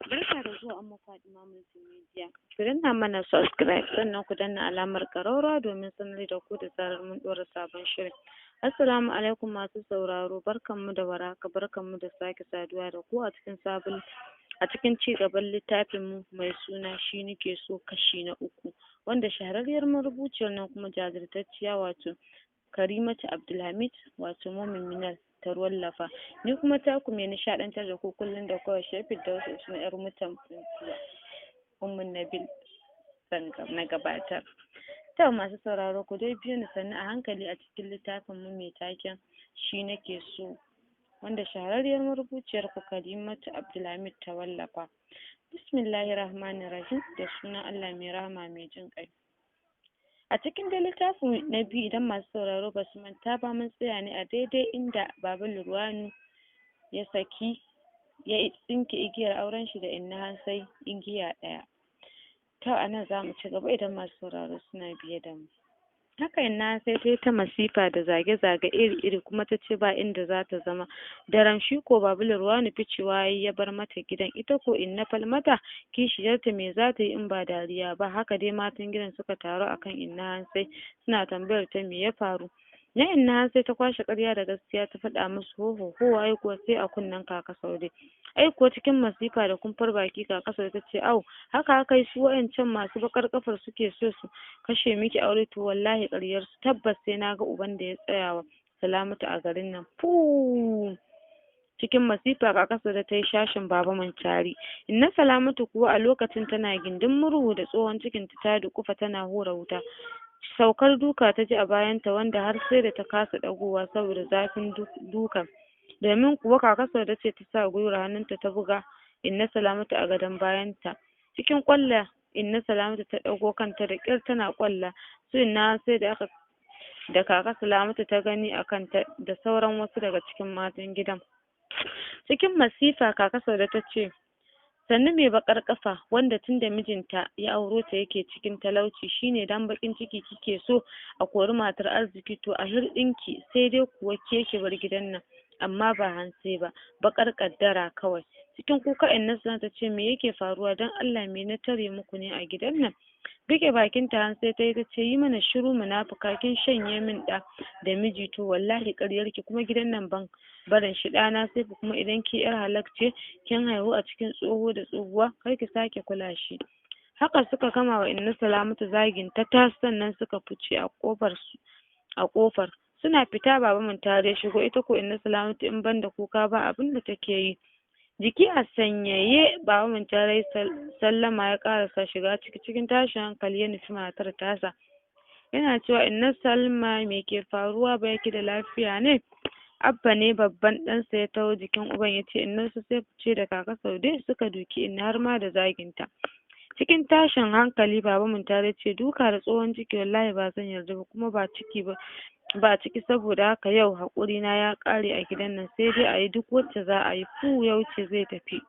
Barka da zuwa Umma Fatima Multimedia. Ku danna mana subscribe, sannan ku danna alamar ƙararrawa domin sanar da ku da zarar mun ɗora sabon shiri. Assalamu alaikum masu sauraro, barkanmu da warhaka, barkanmu da sake saduwa da ku a cikin sabon a cikin cigaban littafin mu mai suna Shi Nake So, kashi na uku, wanda shahararriyar marubuciyar nan kuma jajirtacciya, wato Karimatu Abdulhamid, wato Mummy Minal, ta wallafa. Ni kuma taku mai nishaɗantar da ku kullum da koyaushe, Firdausi Usman ƴar mutan Funtua, Ummu Nabil, na gabatar. To masu sauraro, ku dai biyo ni sannu a hankali a cikin littafin mu mai taken Shi Nake So, wanda shahararriyar marubuciyar ku Karimatu Abdulhamid ta wallafa. Bismillahir Rahmanir Rahim, da sunan Allah mai rahama mai jin ƙai. A cikin dai littafin na biyu, idan masu sauraro basu manta ba, mun tsaya ne a daidai inda Baba Lurwanu ya saki ya tsinke igiyar auren shi da Inna Hansai igiya ɗaya. To a nan zamu ci gaba idan masu sauraro suna biye da mu. Haka Inna Hansai tayi ta masifa da zage-zage iri-iri, kuma tace ba inda zata zama daram. Shi ko Baba Lurwanu ficewa yayi ya bar mata gidan. Ita ko Inna Falmata kishiyarta, me zata yi in ba dariya ba? Haka dai matan gidan suka taru akan Inna Hansai suna tambayar ta me ya faru. Na Inna Hansai ta kwashe ƙarya da gaskiya ta faɗa musu. Ho ho ho, ai kuwa sai a kunnen Kaka Saude. Ai kuwa cikin masifa da kumfar baki Kaka Saude tace, au, haka akayi? Su wa'incan masu baƙar ƙafar suke so su kashe miki aure? To wallahi ƙaryar su, tabbas sai naga uban da ya tsaya wa Salamatu a garin nan. Fuuu, cikin masifa Kaka Saude tayi shashin Baba Muntari. Inna Salamatu kuwa a lokacin tana gindin murhu da tsohon cikinta, ta duƙufa tana hura wuta. Saukar duka taji a bayanta, wanda har sai da ta kasa ɗagowa saboda zafin dukan, domin kuwa Kaka Saude ce ta sa gwiwar hannunta ta buga Inna Salamatu a gadon bayanta. Cikin ƙwalla Inna Salamatu ta ɗago kanta da ƙyar tana ƙwalla. Su Inna sai da aka da Kaka Salamatu ta gani a kanta da sauran wasu daga cikin matan gidan. Cikin masifa Kaka Saude tace, sannu mai baƙar ƙafa, wanda tunda mijinta ya auro ta yake cikin talauci, shine dan baƙin ciki kike so a kori matar arziki? To ahir ɗinki, sai dai kuwa ke ki bar gidan nan, amma ba Hansai ba, baƙar ƙaddara kawai. Cikin kuka Inna Salamatu tace, me yake faruwa? Dan Allah, me na tare muku ne a gidan nan? Riƙe bakinta Hansai tayi tace, yi mana shiru munafuka, kin shanye min ɗa da miji. To wallahi ƙaryarki, kuma gidan nan ban barin shi, ɗana Saifu kuma idan ke ƴar halak ce, kin haihu a cikin tsoho da tsohuwa, kar ki sake kula shi. Haka suka gama wa Inna Salamatu zagin ta tas, sannan suka fice a ƙofar su. A ƙofar suna fita Baba Muntari ya shigo. Ita ko Inna Salamatu in banda kuka ba abinda take yi. Jiki a sanyaye Baba Muntari yayi sallama ya ƙarasa shiga ciki. Cikin tashin hankali ya nufi matar tasa yana cewa, Inna Salma, me ke faruwa? Baki da lafiya ne? Abba ne, babban ɗansa, ya taho jikin uban yace, Inna su Saifu ce da Kaka Saude suka duki Inna har ma da zagin ta. Cikin tashin hankali Baba Muntari yace, duka da tsohon ciki? Wallahi ba zan yarda ba, kuma ba ciki ba ba ciki. Saboda haka yau haƙuri na ya ƙare a gidan nan, sai dai ayi duk wacce za a yi. Fu, ya wuce zai tafi,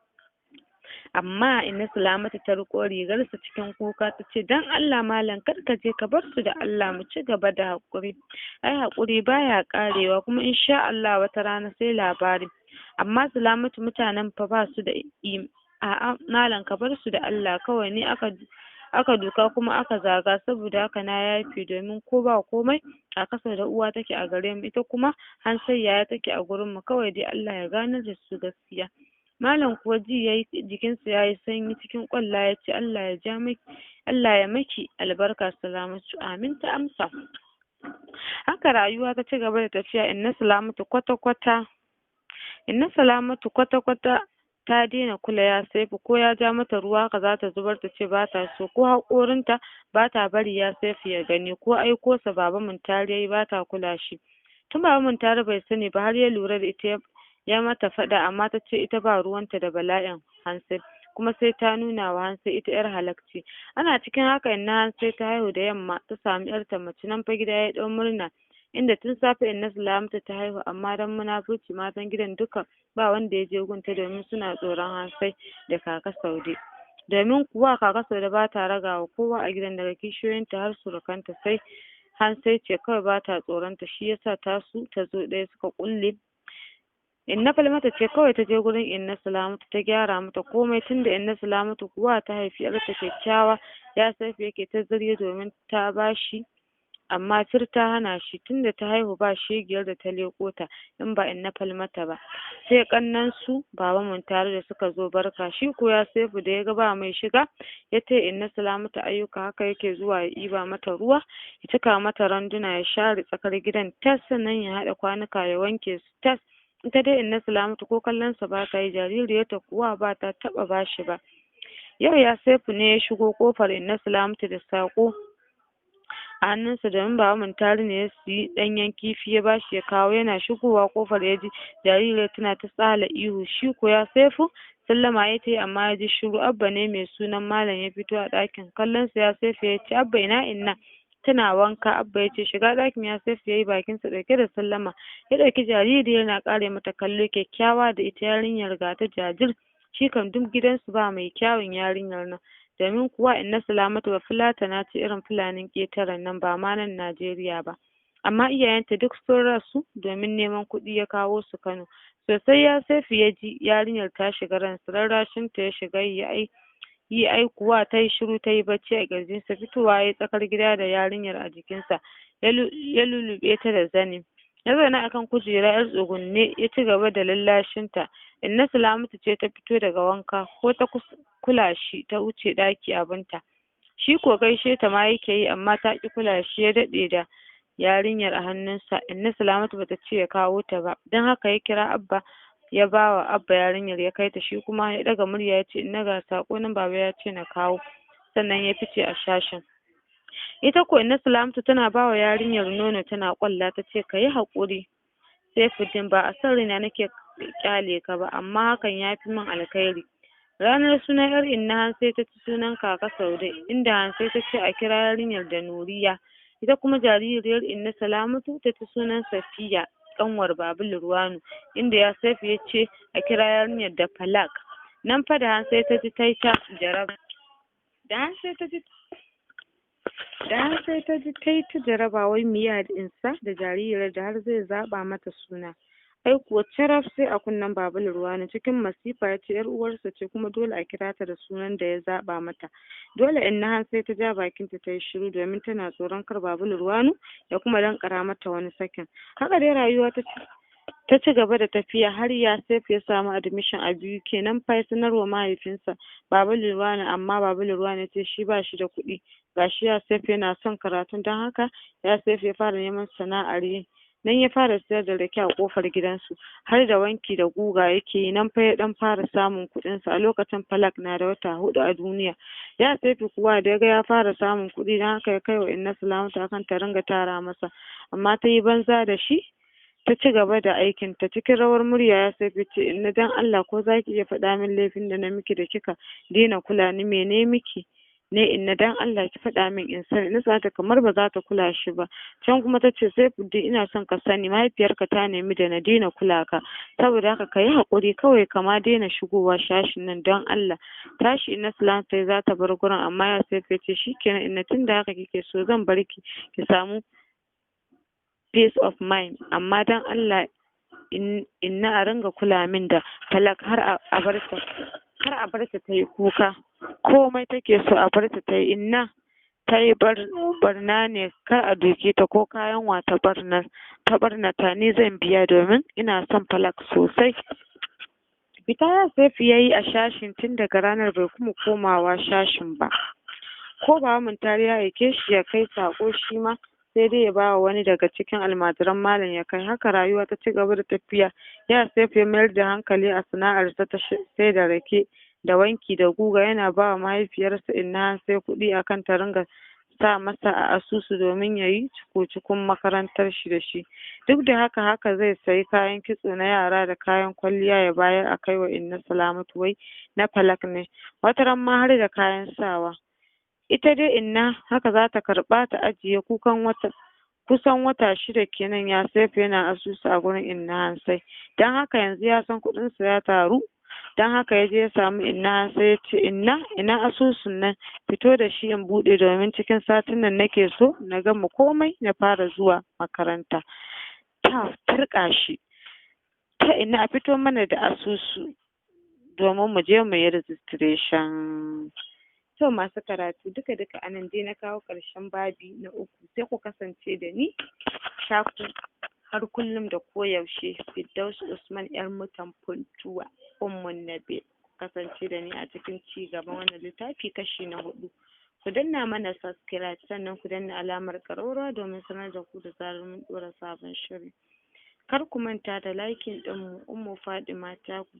amma Inna Salamatu ta riƙo rigarsa cikin kuka tace, dan Allah malam, kar ka je, ka bar su da Allah, mu ci gaba da haƙuri. Ai haƙuri baya ƙarewa, kuma insha Allah wata rana sai labari. Amma Salamatu, mutanen fa basu da a'a malam, ka bar su da Allah kawai. Ni aka duka kuma aka zaga, saboda haka na yafe, domin ko ba komai Kaka Saude uwa take a gare mu, ita kuma Hansai yaya take a gurin mu. Kawai dai Allah ya ganar da su gaskiya. Malam kuwa ji yayi jikinsa yayi sanyi. Cikin ƙwalla yace, Allah ya ja maki, Allah ya maki albarka Salamatu. Amin, ta amsa. Haka rayuwa ta ci gaba da tafiya. Inna Salamatu kwata kwata ta daina kula ya Saifu. Ko ya ja mata ruwa haka zata zubar tace bata so, ko haƙorinta bata bari ya Saifu ya gani, ko aiko sa Baba Muntari yayi bata kula shi. Tun Baba Muntari bai sani ba har ya lura da ita ya mata faɗa, amma tace ita ba ruwanta da bala'in Hansai, kuma sai ta nuna wa Hansai ita ƴar halak ce. Ana cikin haka Inna Hansai ta haihu da yamma, ta samu ƴarta mace. Nan fa gida ya ɗau murna, inda tun safe Inna Salamatu ta haihu, amma don munafurci matan gidan duka ba wanda ya je gunta, domin suna tsoron Hansai da Kaka Saude. Domin kuwa Kaka Saude bata ragawa kowa a gidan, daga kishiyoyinta har surukanta, sai Hansai ce kawai bata tsoron ta. Shiyasa tasu tazo ɗaya, suka ƙulle. Inna Falmata ce kawai ta je gurin Inna Salamatu ta gyara mata komai, tunda Inna Salamatu kuwa ta haifi ƴarta kyakkyawa. Ya Saifu yake ta zirye domin ta bashi, amma fir ta hana shi. Tunda ta haihu ba shegiyar da ta leƙo ta in ba Inna Falmata ba, sai ƙannen su Baba Muntari da suka zo barka. Shi ko ya Saifu da yaga ba mai shiga, ya taya Inna Salamatu ayyuka. Haka yake zuwa ya ɗiba mata ruwa, ya cika mata randuna, ya share tsakar gidan tas, sannan ya haɗa kwanuka ya wanke su tas. Ita dai Inna Salamatu ko kallon sa bata yi, jaririyarta kuwa bata taɓa bashi ba. Yau ya Saifu ne ya shigo ƙofar Inna Salamatu da saƙo a hannunsa, domin Baba Muntari ne ya siyi ɗanyen kifi ya bashi ya kawo. Yana shigowa ƙofar ya ji jaririyar tana ta tsala ihu. Shi ko ya Saifu sallama ya tayi, amma ya ji shiru. Abba ne mai sunan Malam ya fito a ɗakin. Kallon sa ya Saifu ya ce, "Abba, ina Inna?" "Tana wanka," Abba ya ce. Shiga ɗakin ya Saifu yayi, bakinsa ɗauke da sallama. Ya ɗauki jaririyar yana ƙare mata kallo. Kyakkyawa da ita yarinyar, ga ta jajir. Shi kam duk gidansu ba mai kyawun yarinyar nan, domin kuwa Inna Salamatu bafulatana ce, irin fulanin ƙetaren nan, ba ma nan Najeriya ba, amma iyayenta duk sun rasu, domin neman kuɗi ya kawo su Kano. Sosai ya Saifu ya ji yarinyar ta shiga ransa. Rarrashin ta ya shiga yi. Ai yi ai kuwa tayi shiru, tayi bacci a ƙirjinsa. Fitowa yayi tsakar gida da yarinyar a jikinsa, ya lulluɓe ta da zani, ya zauna akan kujera ƴar tsugunne, ya ci gaba da lallashin ta. Inna Salamatu ce ta fito daga wanka, ko ta kula shi ta wuce ɗaki abinta. Shi ko gaishe ta ma yake yi, amma ta ƙi kula shi. Ya daɗe da yarinyar a hannunsa. Inna Salamatu bata ce ya kawo ta ba, don haka ya kira Abba, ya bawa Abba yarinyar ya kai ta. Shi kuma ya ɗaga murya ya ce, "Inna, ga saƙo nan Baba ya ce na kawo." Sannan ya fice a shashin. Ita ko Inna Salamatu tana bawa yarinyar nono tana ƙwalla, tace, "Kayi haƙuri Saifuddin, ba a son raina nake ƙyale ka ba, amma hakan yafi min alkhairi." Ranar sunan ƴar Inna Hansai ta ci sunan Kaka Saude, inda Hansai ta ce a kira yarinyar da Nuriya. Ita kuma jaririyar Inna Salamatu ta ci sunan Safiya, ƙanwar Baba Lurwanu, inda ya Saifu ya ce a kira yarinyar da Falak. Nan fa da Hansai ta ji tayi ta jaraba da Hansai ta ji da Hansai ta ji tayi ta jaraba, wai miye haɗinsa da jaririyar da har zai zaɓa mata suna? Ai kuwa caraf sai a kunnen Baba Lurwanu. Cikin masifa ya ce ƴar uwarsa ce, kuma dole a kira ta da sunan da ya zaɓa mata. Dole Inna Hansai ta ja bakinta tayi shiru, domin tana tsoron kar Baba Lurwanu ya kuma danƙara mata wani sakin. Haka dai rayuwa ta ci gaba da tafiya har ya Saifu ya samu admission a BUK. Nan fa ya sanarwa mahaifinsa Baba Lurwanu, amma Baba Lurwanu ya ce shi bashi da kuɗi, gashi ya Saifu yana son karatun. Don haka ya Saifu ya fara neman sana'ar yi. Nan ya fara sayar da rake a ƙofar gidansu, har da wanki da guga yake yi. Nan fa ya ɗan fara samun kuɗin sa. A lokacin Falak na da wata 4 a duniya. Ya Saifu kuwa da yaga ya fara samun kuɗi, don haka ya kai wa Inna Salamatu akan ta ringa tara masa, amma tayi banza da shi, ta ci gaba da aikin ta. Cikin rawar murya ya Saifu ya ce, "Inna, dan Allah ko zaki iya faɗa min laifin da na miki da kika daina kula ni? Mene miki ne, Inna? Dan Allah ki faɗa min in sani." Inna Salamatu kamar ba za ta kula shi ba, can kuma ta ce, "Saifuddin, ina son ka sani mahaifiyarka ta nemi da na daina kula ka, saboda haka kayi haƙuri kawai ka ma daina shigowa shashin nan, don Allah." Tashi Inna Salamatu tayi za ta bar gurin, amma ya Saifu ya ce, "Shikenan Inna, tunda haka kike so, zan bar ki ki samu peace of mind, amma don Allah Inna a ringa kula min da Falak, har a barta tayi kuka, komai take so a barta tayi. Inna tayi barna ne kar a duke ta, ko kayan wa ta ɓarnata ni zan biya, domin ina son Falak sosai." Fita ya Saifu yayi a shashin. Tun daga ranar bai kuma komawa shashin ba. Ko Baba Muntari ya aike shi ya kai saƙo, shi ma sai dai ya bawa wani daga cikin almajiran malam ya kai. Haka rayuwa ta ci gaba da tafiya. Ya Saifu ya mayar da hankali a sana'arsa ta saida rake da wanki da guga. Yana bawa mahaifiyarsa Inna Hansai kuɗi akan ta ringa sa masa a asusu domin yayi cuku-cukun makarantar shi da shi. Duk da haka, haka zai sayi kayan kitso na yara da kayan kwalliya ya bayar a kaiwa Inna Salamatu, wai na Falak ne. Wataran ma har da kayan sawa. Ita dai Inna haka zata karɓa ta ajiye. Kukan wata kusan wata 6 kenan ya Saifu yana asusu a gurin Inna Hansai. Don haka yanzu ya san kuɗin sa ya taru. Don haka yaje ya samu Inna Hansai ya ce, "Inna, ina asusun nan? Fito da shi in buɗe, domin cikin satin nan nake so na gama komai na fara zuwa makaranta." Ta turƙa shi. To inna, a fito mana da asusu domin mu je mu yi registration. To masu karatu, duka duka anan dai na kawo ƙarshen babi na uku. Sai ku kasance da ni, taku har kullum da koyaushe, Firdaus Usman, ƴar mutan Funtuwa, Ummun Nabil. Ku kasance da ni a cikin ci gaban wannan littafi, kashi na huɗu. Ku danna mana subscribe, sannan ku danna alamar ƙararrawa domin sanar da ku da zarar mun ɗora sabon shiri. Kar ku manta da liking ɗin mu. Ummu Fadima taku.